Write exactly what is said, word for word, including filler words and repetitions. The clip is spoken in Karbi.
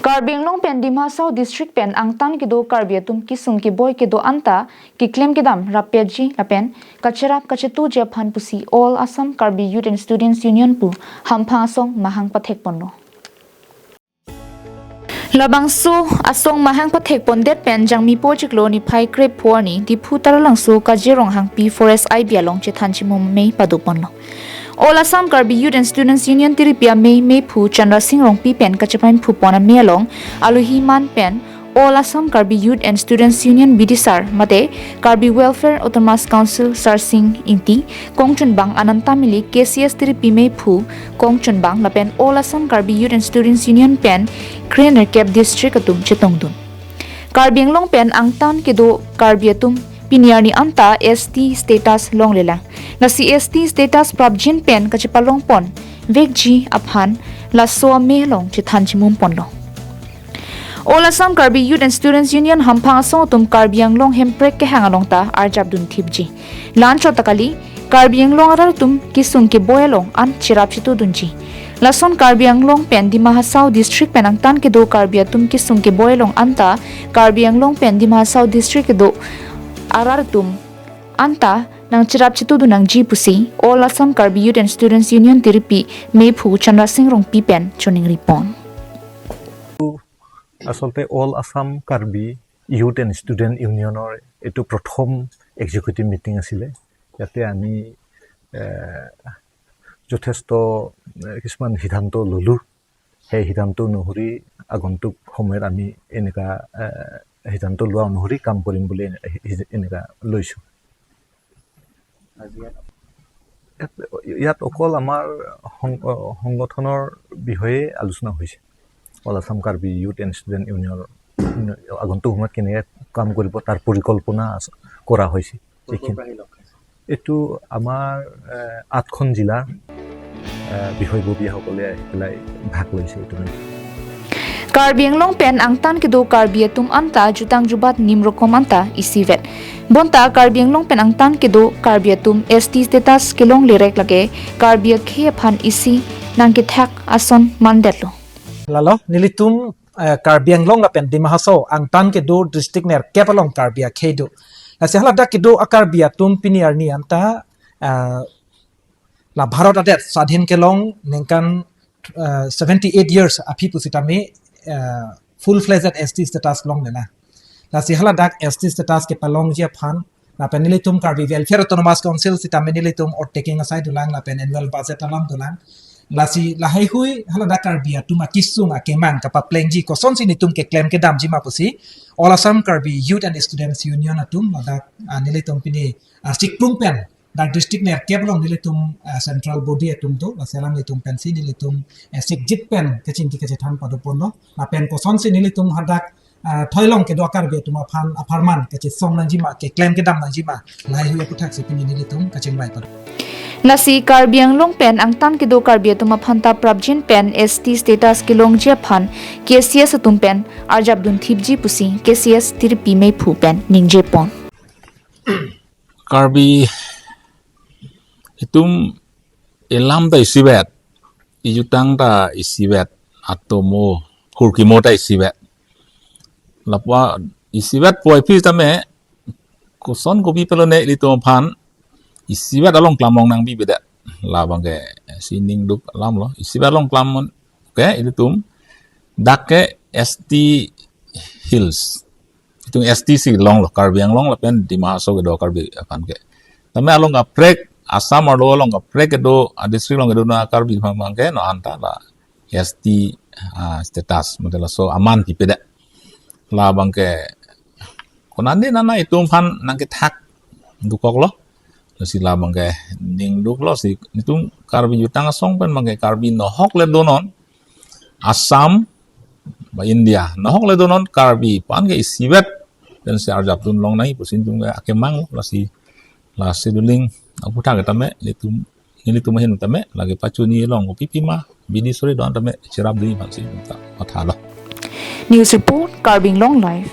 Karbi Anglong pen Dima Hasao District pen angtan kedo Karbi atum kesung keboi kedo anta keklem kedam rapetji lapen kacherap kachetuji aphan pusi All Assam Karbi Youth and Students Union pu hamphang asong mahang pathekponlo. Labangso asong mahang pathekpondet pen Jangmi po chiklo niphai krep pho arni Diphu Taralangso Kajir Ronghangpi Forest I B along chethan chimum amei padoponlo. All Assam Karbi Youth and Students Union tiripi amei, meiphu Chandra Singh Rongpi pen kachepainphupon amei along alohi man pen All Assam Karbi Youth and Students Union bidisar mate Karbi Welfare Autonomous Council Sarsing Ingti, kongchunbang Ananta Mili, K C S tiripi meiphu kongchunbang lapen All Assam Karbi Youth and Students Union pen krenerkep district atum chetongdun. Karbi Anglong pen angtan kedo Karbi atum pini arni anta S T status longlelang. Lasi S T status prapjin pen kachepalongpon vekji aphan laso amei along chethan chimumponlo. All Assam Karbi Youth and Students Union hamphang asong atum Karbi Anglong Hemprek kehang along ta arjapdun thipji. La-anchot ta kali, Karbi Anglong arat atum kesung keboi along an cherap chetudunji. Lason Karbi Anglong pen Dima Hasao District pen angtan kedo Karbi atum kesung keboi along anta Karbi Anglong pen Dima Hasao District kedo arat atum anta nangcherap chetudun nangji pusi All Assam Karbi Youth and Students Union tiripi meiphu Chandra Singh Rongpi pen choningripon. আচলতে all Assam Karbi youth and student ইউনিয়নৰ এইটো প্ৰথম executive meeting আছিলে। ইয়াতে আমি এ, যথেষ্ট এ, কিছুমান সিদ্ধান্ত ল'লোঁ। সেই সিদ্ধান্ত অনুসৰি আগন্তুক সময়ত আমি এনেকুৱা এ, সিদ্ধান্ত লোৱা অনুসৰি কাম কৰিম বুলি এনে- এনে- এনেকুৱা লৈছোঁ। আজি ইয়াত ইয়াত ইয়াত অকল আমাৰ সং- অ, সংগঠনৰ বিষয়ে আলোচনা হৈছে। All Assam Karbi youth and student ইউনিয়নৰ আগন্তুক সময়ত কেনেকৈ কাম কৰিব, তাৰ পৰিকল্পনা আছ- কৰা হৈছে। ক'ৰ ক'ৰ যিখিনি পৰা আহি লগ খাইছে? এইটো আমাৰ এ, আঠখন জিলাৰ এ, বিষয়ববীয়াসকলে আহি পেলাই ভাগ লৈছে এইটো। Karbi Anglong pen angtan kedo Karbi atum anta jutang jubat nim rokom anta isivet. Bonta Karbi Anglong pen angtan kedo Karbi atum S T status kelonglerek lake Karbi akhei aphan isi nangkethak ason mandetlo. Lalo, nelitum eh, Karbi Anglong lapen Dima Hasao angtan kedo district nerkep along Karbi akhei do. Lasi haladak kedo a-Karbi atum pini arni anta eh, la Bharat adet swadhin kelong ningkan eh, seventy eight years aphi pusitame eh, full fledged S T status longlelang. Lasi haladak S T status kepalongji aphan lapen nelitum Karbi Welfare Autonomous Council sitame nelitum oath taking asai dolang lapen annual budget alam dolang. Lasi lahaihui haladak Karbi atum akesung akemang kapaplengji kosonsi nelitum keklem kedamji ma pusi All Assam Karbi Youth and Students Union atum ladak ah, nelitum pini ah, Sikpung pen dak district nerkep along nelitum ah, central body atum do, lasi alanglitum pensi nelitum eh, sikjit pen kachingki kachethan padoponlo lapen kosonsi nelitum hadak ah, thoilong kedo a-Karbi atum aphan apharman kachesong nangji ma, keklem kedam nangji ma, lahaihui aphuthaksi pini nelitum kachingvai pado. Lasi Karbi Anglong pen angtan kedo Karbi atum aphan ta prapjin pen S T status kelongji aphan K C S atum pen arjapdun thipji pusi K C S tiripi meiphu pen ningjepon. Karbi atum elam ta isivet, ejutang ta isivet, atomo, hurkimo ta isivet. Lapu isivet puvoiphit tame, koson kopi pelone ilitum aphan isivet along klam long nangbibedet. Labang ke sining duk alam lo, isivet along klam mon, ke ilitum dak ke S T Hills. Itum S T si longlo, Karbi Anglong lapen Dima Hasao kedo Karbi aphan ke. Tame along kaprek, Assam arlo along kaprek kedo a-district along kedo na Karbi aphan abang ke no anta la S T ah, status mate laso aman pipedet. Labang ke konane nana itum aphan nangkethak dukoklo. Lasi labang ke ning duklo si itum Karbi jutang asong pen abang ke Karbi nohok le donon Assam ba India nohok le donon Karbi aphan ke isivet pensi arjapdun longnai pusi itum ke akemang lo. Lasi, lasi duling aputhak ke tame nelitum, nelitum ahin tame lake pachuni long kopi pima bidi sore don tame cherapdun aphansi ta mathalo. News report, Karbi Anglong Live.